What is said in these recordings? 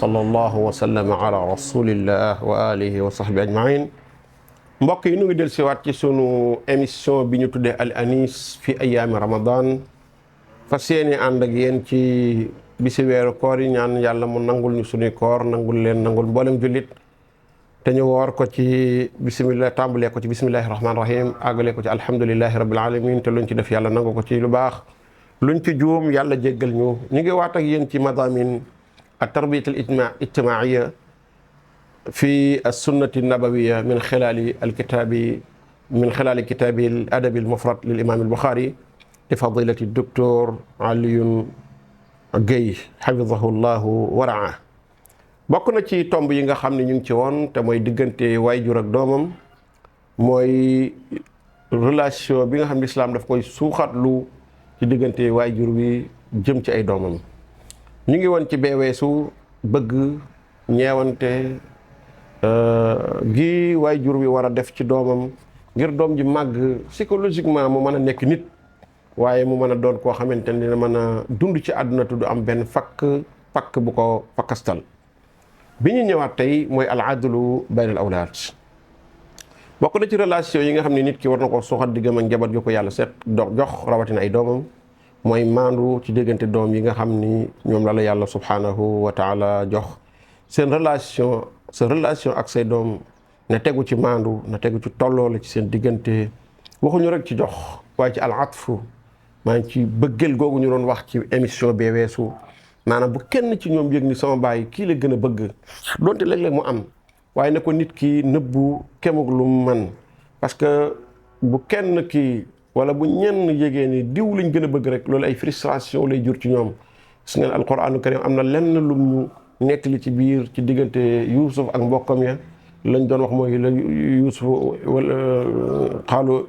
sallallahu wa sallam ala rasulillah wa alihi wa sahbi ajmain. Mbokk yi ñu ngi del siwaat ci sunu émission bi ñu tuddee al anis fi ayaami ramadan fas yéene ànd ak yéen ci bisi weeru koor yi ñaan yàlla mu nangul ñu sunuy koor nangul leen nangul mboolem jullit te ñu woor ko ci bismillah, tàmbalee ko ci bismillahi rahmaani rahim àggalee ko ci alhamdulillahi rabbil alamin te luñ ci def yàlla nangu ko ci lu baax, luñ ci juum yàlla jéggal ñu ngi waat ak yéen ci madamin التربية الاجتماعية في السنة النبوية من خلال كتاب الأدب المفرد للإمام البخاري لفضيلة الدكتور علي Guèye حفظه الله ورعاه. bokk na ci tomb yi nga xam ne ñu ngi ci woon te mooy diggante waajur ak doomam, mooy relation bi nga xam ne lislaam daf koy suuxatlu ci diggante waajur bi jëm ci ay doomam. ñu ngi woon ci beeweesu bëgg ñeewante gi waajur bi war a def ci doomam ngir doom ji màgg psychologiquement mu mën a nekk nit, waaye mu mën a doon koo xamante ne dina mën a dund ci àdduna te du am benn pakk bu ko fakkastal. bi ñu ñëwaat tey mooy al adlu bayna al awlaad. bokk na ci relation yi nga xam ne nit ki war na ko suuxat diggam ak njaboot gi ko yàlla seet jox rawatina ay doomam, mooy maandu ci diggante doom yi nga xam ni ñoom la yàlla subhanahu wa taala jox seen relation ak say doom na tegu ci maandu, na tegu ci tolloo la ci seen diggante. waxuñu rek ci jox waaye ci al atfu, maanaam ci bëggeel googu ñu doon wax ci émission bee weesu. maanaam bu kenn ci ñoom yëg ni sama baay kii la gën a bëgg, donte léeg-léeg mu am, waaye ne ko nit ki nëbbu kemug lu mu man, parce que bu kenn ki wala bu ñenn yégee ni diw lañ gën a bëgg rek loolu ay frustration lay jur ci ñoom. gis ngeen alquranu karim am na lenn lu ñu nettali ci biir ci diggante Yuusuf ak mbokkam ya. lañ doon wax mooy la Yuusuf wala qaalu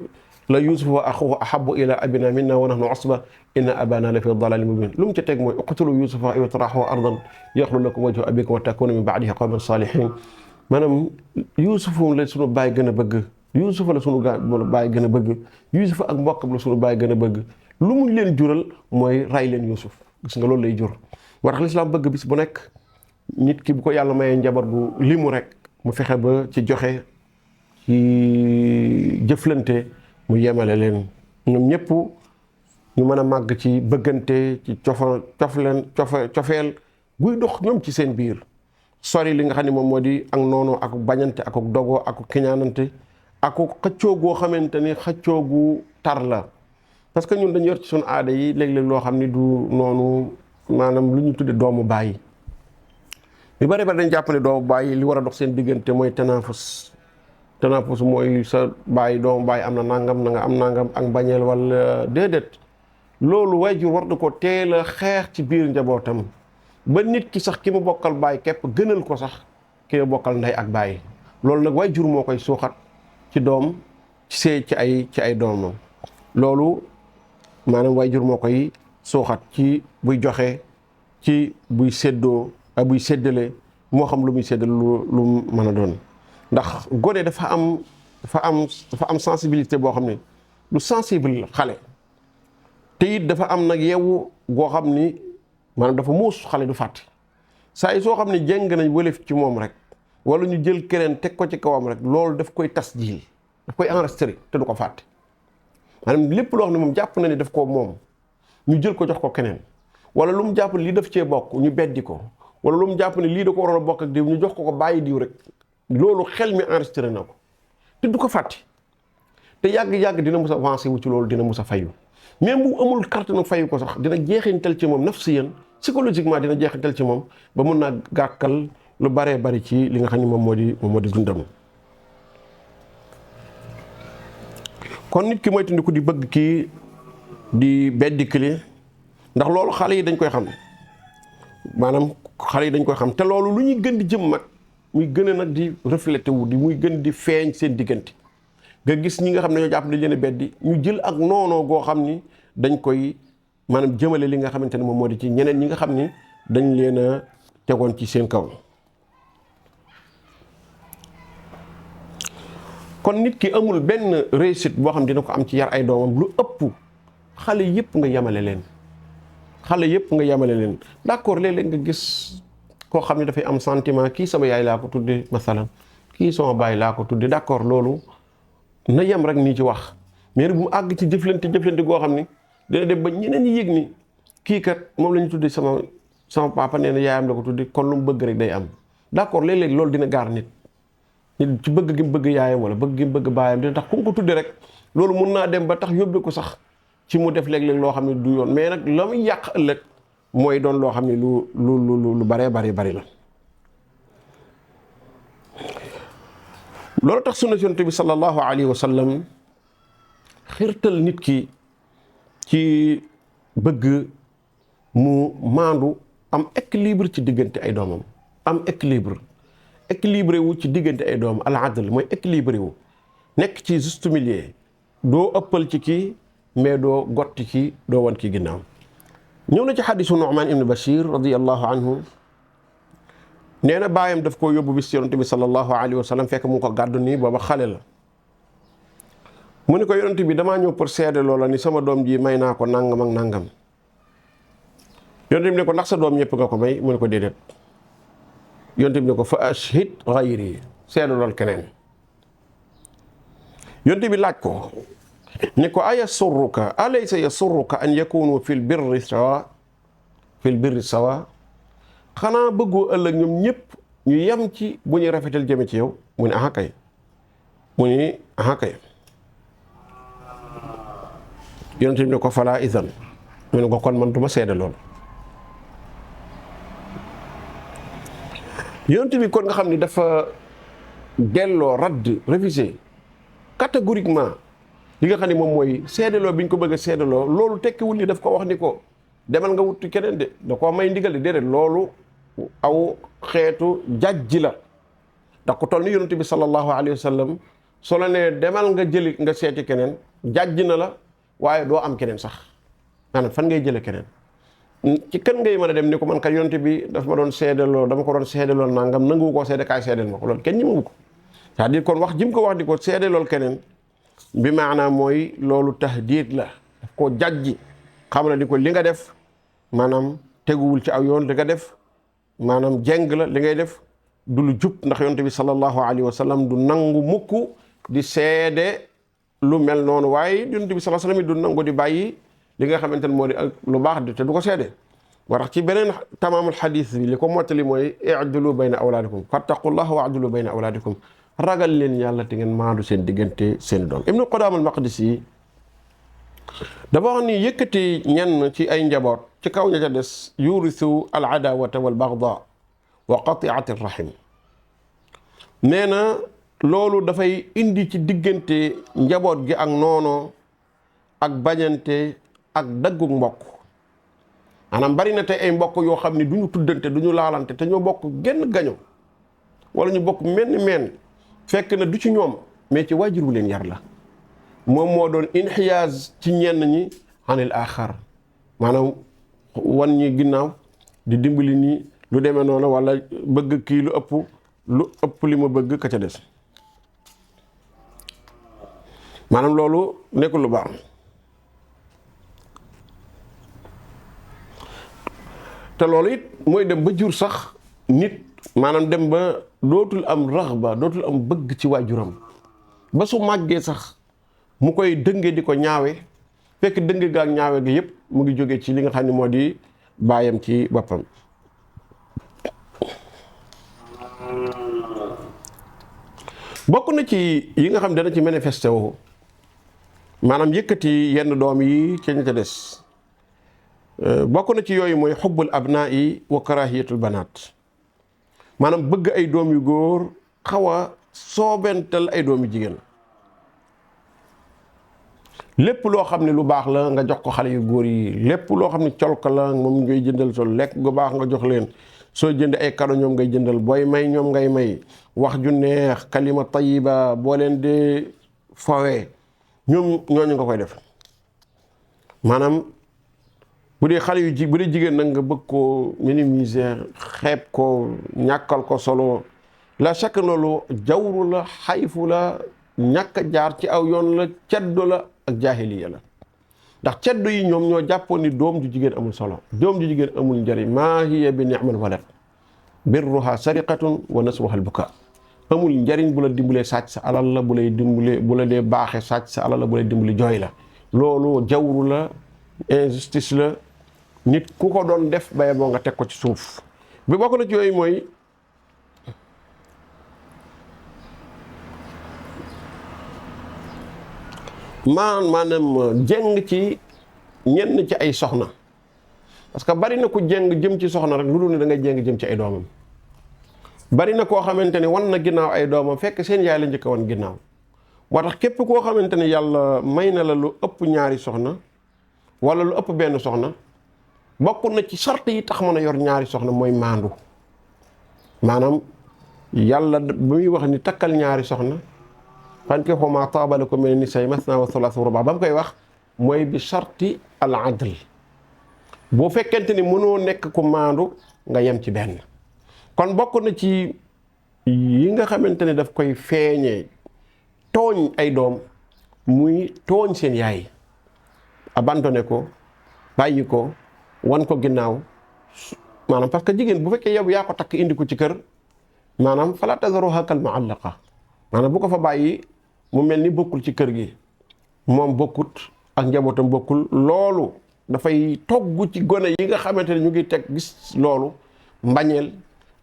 la Yuusuf wa axuhu ahabbu ila abina minna wa nahnu usba inna abana la fi dalalin mubin. lu mu ca teg mooy uqtulu Yuusufa aw itrahuhu ardan yaxlu lakum wajhu abikum wa takunu min ba'dihi qawman salihin. maanaam Yuusuf la sunu baay gën a bëgg, Yuusufa la sunu baay gën a bëgg, Yuusufa ak mbokkam la sunu baay gën a bëgg. lu mu leen jural mooy ray leen Yuusuf. gis nga loolu lay jur. war tax lislaam bëgg bis bu nekk nit ki bu ko yàlla mayee njaboot bu limu rek mu fexe ba ci joxe, ci jëflante mu yemale leen ñoom ñëpp ñu mën a màgg ci bëggante, ci cofeel guy dox ñoom ci seen biir. sori li nga xam ne moom moo di ak noonu ak bañante ak dogoo ak kiñaanante ak xëccoo goo xamante ni xëccoo gu tar la. parce que ñun dañu yor ci suñu aada yi léeg-léeg loo xam ni du noonu, maanaam lu ñu tudde doomu baay. ñu bari dañ jàpp ne doomu baay li war a dox seen diggante mooy tanafus mooy sa baay doomu baay am na nangam na nga am nangam ak mbañeel wala déedéet. loolu waajur war na ko teel a xeex ci biir njabootam ba nit ki sax ki mu bokkal baay képp gënal ko sax ki mu bokkal ndey ak baay. loolu nag waajur moo koy suuxat ci doom ci ay doomam. loolu maanaam waajur moo koy suuxat ci buy joxe, ci buy séddoo ak buy séddale, moo xam lu muy séddale lu mën a doon. ndax gone dafa am sensibilité boo xam ne lu sensible xale, te it dafa am nag yeewu goo xam ni maanaam dafa muus. xale du fàtte saa yi soo xam ne jeng nañ wëlef ci moom rek wala ñu jël keneen teg ko ci kawam rek loolu daf koy tas jiil, daf koy enregistré te du ko fàtte. maanaam lépp loo xam ne moom jàpp na ni daf ko moom ñu jël ko jox ko keneen, wala lu mu jàpp ne lii daf cee bokk ñu beddi ko, wala lu mu jàpp ne lii da ko waroon a bokk ak diw ñu jox ko bàyyi diw rek, loolu xel mi enregistré na ko te du ko fàtte. te yàgg-yàgg dina mus a avancé wu ci loolu, dina mus a fayu. même bu amul carte nag fayu ko sax dina jeexintal ci moom nafsiyan, psychologiquement dina jeexintal ci moom ba mun naa gàkkal lu baree bari ci li nga xam ne moom moo di dundam. kon nit ki mooy tundiku di bëgg kii di beddi kële, ndax loolu xale yi dañ koy xam, maanaam xale yi dañ koy xam te loolu lu ñuy gën di jëm mag muy gën a nag di reflété wu muy gën di feeñ seen diggante. nga gis ñi nga xam ne ñoo jàpp dañ leen a beddi ñu jël ak noonoo goo xam ni dañ koy maanaam jëmale li nga xamante ne moom moo di ci ñeneen ñi nga xam ni dañ leen a tegoon ci seen kaw. kon nit ki amul benn réussite boo xam dina ko am ci yar ay doomam lu ëpp xale yëpp nga yemale leen. xale yëpp nga yemale leen d'accord léeg-léeg nga gis koo xam ne dafay am sentiment kii sama yaay laa ko tudde masalan kii sama baay laa ko tudde d'accord loolu na yem rek nii ci wax mais bu mu àgg ci jëflante goo xam ni dina dem ba ñeneen ñi yëg ni kii kat moom la ñu tudde sama papa nee na yaayam la ko tudde kon lu mu bëgg rek day am d'accord léeg-léeg loolu dina gaar nit ci bëgg gi mu bëgg yaayam wala bëgg gi mu bëgg baayam dina tax ku mu ko tudde rek loolu mun naa dem ba tax yóbbe ko sax ci mu def léeg-léeg loo xam ne du yoon mais nag la muy yàq ëllëg mooy doon loo xam ne lu baree bari la loolu tax sunna yonent bi sallallahu alayhi wa sallam xirtal nit ki ci bëgg mu maandu am équilibre ci diggante ay doomam am équilibré wu ci diggante ay doomam al adl mooy équilibré wu nekk ci juste milieu doo ëppal ci kii mais doo gotti ci doo wan ki ginnaaw ñëw na ci xadisu Nu'man ibn Bashir radiyallahu anhu nee na baayam daf koo yóbbu bis yonent bi sallallahu alayhi wa sallam fekk mu ngi ko gàddu nii booba xale la mu ni ko yonent bi damaa ñëw pour seede loola ni sama doom ji may naa ko nangam ak nangam yonent bi ne ko ndax sa doom ñëpp nga ko may mu ne ko déedéet yonent bi ne ko fa ashhid ghayri seede lool keneen yonent bi laaj ko ni ko ayasurruka alaysa yasurruka an yakunu fil birri sawa xanaa bëggoo ëllëg ñoom ñëpp ñu yem ci bu ñuy rafetal jëme ci yow mu ne aha kay yonent bi ne ko fala idan mu ne ko kon man duma seede loolu yonent bi kon nga xam ni dafa delloo radd révisé catégoriquement li nga xam ne moom mooy seedeloo bi ñu ko bëgg a seedeloo loolu tekkiwul ni daf ko wax ni ko demal nga wuti keneen de da koo may ndigal de déedéet loolu aw xeetu jàjji la ndax ko toll ni yonent bi sallallahu alayhi wa sallam soo la nee demal nga jëli nga seeti keneen jàjji na la waaye doo am keneen sax maanaam fan ngay jële keneen ci kan ngay mën a dem ni ko man kat yonent bi daf ma doon seedeloo dama ko doon seedeloo nangam nanguwu koo seede kaay seedeel ma ko loolu kenn ñi mu ko c'est-à-dire kon wax jim ko wax di ko seedelool keneen bi maanaam mooy loolu tahdiid la daf koo jàjji xam na ni ko li nga def maanaam teguwul ci aw yoon li nga def maanaam jeng la li ngay def du lu jub ndax yonent bi sallallahu alayhi wa sallam du nangu mukk di seede lu mel noonu waaye yonent bi sallallahu alayhi wa sallam du nangu di bàyyi li nga xamante ne moo di ak lu baax di te du ko seede moo tax ci beneen tamaamul xadiis bi li ko mottali mooy i'dilu bayna awlaadikum fattaqullaha wa'dilu bayna awlaadikum ragal leen yàlla te ngeen maandu seen diggante seen doom Ibnu Qudaama al-Maqdisi dafa wax ni yëkkati ñenn ci ay njaboot ci kaw ña ca des yurisu al adawata wal bagda wa qati'ati rahim nee na loolu dafay indi ci diggante njaboot gi ak noono ak bañante ak daggu mbokk maanaam bari na tey ay mbokk yoo xam ne du ñu tuddante du ñu laalante te ñoo bokk genn gaño wala ñu bokk meen fekk na du ci ñoom mais ci waajur wu leen yar la moom moo doon inxiyaaz ci ñenn ñi anil axar maanaam wan ñi ginnaaw di dimbali nii lu demee noonu wala bëgg kii lu ëpp li ma bëgg ka ca des maanaam loolu nekkul lu baax te loolu it mooy dem ba jur sax nit maanaam dem ba dootul am raxba dootul am bëgg ci waajuram ba su màggee sax mu koy dënge di ko ñaawe fekk dënge ga ak ñaawe gi yëpp mu ngi jóge ci li nga xam ne moo di baayam ci boppam bokk na ci yi nga xam dana ci manifesté wu maanaam yëkkati yenn doom yi ca ña ca des bokk na ci yooyu mooy xubbul abnaa'i wa karahiyatul banaat maanaam bëgg ay doom yu góor xaw a soobental ay doom yu jigéen lépp loo xam ne lu baax la nga jox ko xale yu góor yi lépp loo xam ne colka la moom ngay jëndal sol lekk gu baax nga jox leen soo jënd ay kado ñoom ngay jëndal booy may ñoom ngay may wax ju neex kalima tayiba boo leen dee fawee ñooñu nga koy def maanaam bu dee xale yu bu dee jigéen nag nga bëgg koo minimiser xeeb ko ñàkkal ko solo la chaque loolu jawru la xayfu la ñàkk jaar ci aw yoon la ceddo la ak jaahiliya la ndax ceddo yi ñoom ñoo jàppoon ni doom ju jigéen amul solo doom ju jigéen amul njëriñ maa hiya bi ni'mal walad birruha sariqatun wa nasruha albuka. amul njariñ bu la dimbalee sàcc sa alal la, bu lay dimbalee bu la dee baaxee sàcc sa alal la, bu lay dimbali jooy la. loolu jawru la, injustice la. nit ku ko doon def baye boo nga teg ko ci suuf. bi bokk na ci yooyu mooy maanaam jeng ci ñenn ci ay soxna. parce que bari na ku jeng jëm ci soxna rek lu dul ne da ngay jeng jëm ci ay doomam. bari na koo xamante ni wan na ginnaaw ay doomam fekk seen yaay la njëkk a wan ginnaaw. moo tax képp koo xamante ni yàlla may na la lu ëpp ñaari soxna wala lu ëpp benn soxna, bokk na ci sart yi tax mën a yor ñaari soxna mooy maandu. maanaam yàlla bu muy wax ni takkal ñaari soxna, fankihu maa taaba lakum mina nisaa'i masnaa wa sulaasa wa rubaa, ba mu koy wax mooy bi sarti al adl. boo fekkente ni mënoo nekk ku maandu nga yem ci benn. kon bokk na ci yi nga xamante ne daf koy feeñee tooñ ay doom muy tooñ seen yaay, abandonné ko, bàyyi ko, wan ko ginnaaw. maanaam parce que jigéen bu fekkee yow yaa ko takk indi ko ci kër, maanaam fala tazaruha kal mu'allaqa, maanaam bu ko fa bàyyi mu mel ni bokkul ci kër gi, moom bokkut ak njabootam bokkul. loolu dafay togg ci gone yi nga xamante ne ñu ngi teg gis loolu mbañeel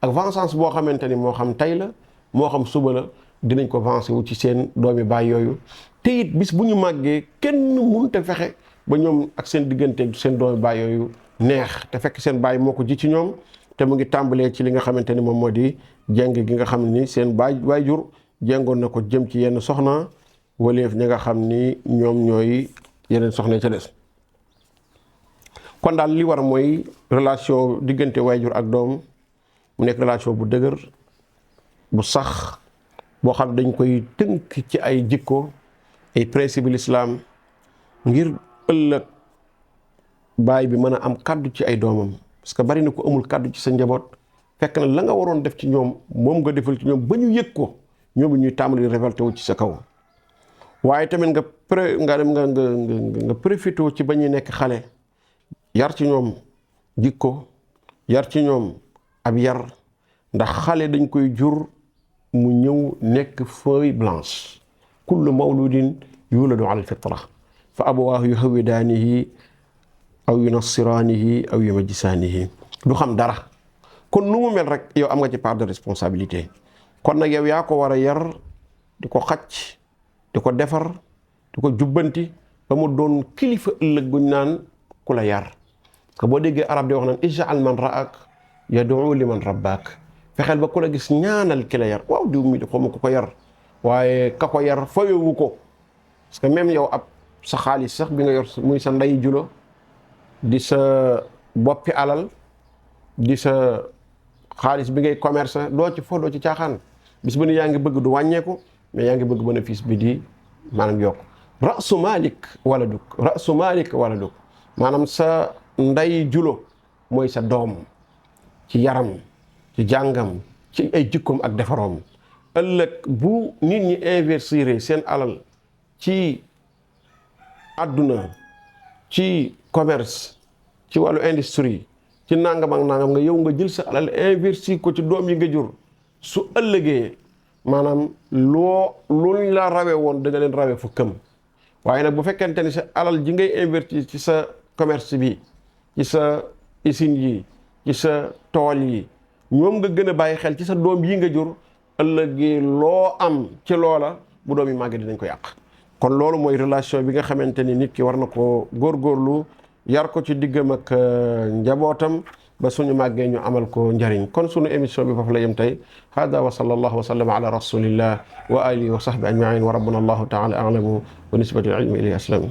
ak vengeance boo xamante ni moo xam tey la moo xam suba la, dinañ ko venger wu ci seen doomi baay yooyu. te it bis bu ñu màggee kenn mënut a fexe ba ñoom ak seen diggante seen doomi baay yooyu neex, te fekk seen baay moo ko ji ci ñoom. te mu ngi tàmbalee ci li nga xamante ni moom moo di jeng gi nga xam ni seen waajur jengoon na ko jëm ci yenn soxna waleef ñi nga xam ni ñoom ñooy yeneen soxna ca des. kon daal li war mooy relation diggante waajur ak doom mu nekk relation bu dëgër, bu sax, boo xam dañ koy tënk ci ay jikko, ay principe l'islam, ngir ëllëg baay bi mën a am kàddu ci ay doomam. parce que bari na ko amul kàddu ci sa njaboot, fekk na la nga waroon def ci ñoom moom nga defal ci ñoom ba ñu yëg ko, ñoom ñuy tàmbali révolté wu ci sa kaw. waaye tamit nga profité ci ba ñuy nekk xale, yar ci ñoom jikko, yar ci ñoom ab yar, ndax xale dañ koy jur mu ñëw nekk feuille blanche. kullu mawludin yuladu ala alfitra fa abawaahu yuhawwidaanihi aw yunassiraanihi aw yumajjisaanihi. du xam dara, kon nu mu mel rek yow am nga ci part de responsabilité. kon nag yow yaa ko war a yar, di ko xacc, di ko defar, di ko jubbanti ba mu doon kilifa ëllëg guñ naan ku la yar. parce que boo déggee arab di wax naan ij'al man ra'ak yad'u liman rabbaak, fexeel ba ku la gis ñaanal ki la yar. waaw diw mi xaw ma ku ko yar, waaye ka ko yar fayewu ko. parce que même yow ab sa xaalis sax bi nga yor muy sa ndey julo, di sa boppi alal, di sa xaalis bi ngay commerce, doo ci fo doo ci caaxaan. bis ba ne yaa ngi bëgg du wàññeeku, mais yaa ngi bëgg bénéfice bi di maanaam yokk. rasu malik waladuk, rasu malik waladuk, maanaam sa ndey julo mooy sa doom, ci yaram, ci jàngam, ci ay jikkoom ak defaroom. ëllëg bu nit ñi investir seen alal ci àdduna, ci commerce, ci wàllu industrie, ci nangam ak nangam, nga yow nga jël sa alal investir ko ci doom yi nga jur, su ëllëgee maanaam luñ la rawe woon da nga leen rawe fu këm. waaye nag bu fekkente ni sa alal ji ngay investir ci sa commerce bi, ci sa usine yi, ci sa tool yi, ñoom nga gën a bàyyi xel ci sa doom yi nga jur, ëllëgee loo am ci loola bu doom yi màggee dinañ ko yàq. kon loolu mooy relation bi nga xamante ni nit ki war na ko góorgóorlu yar ko ci diggam ak njabootam ba suñu màggee ñu amal ko njariñ. kon suñu émission bi foofu la yem tey. hada wa sallallahu wa sallam ala rasulillah wa alihi wa sahbi ajmain wa rabbuna allahu taala a'lamu wa nisbatu al ilmi ilayhi aslam.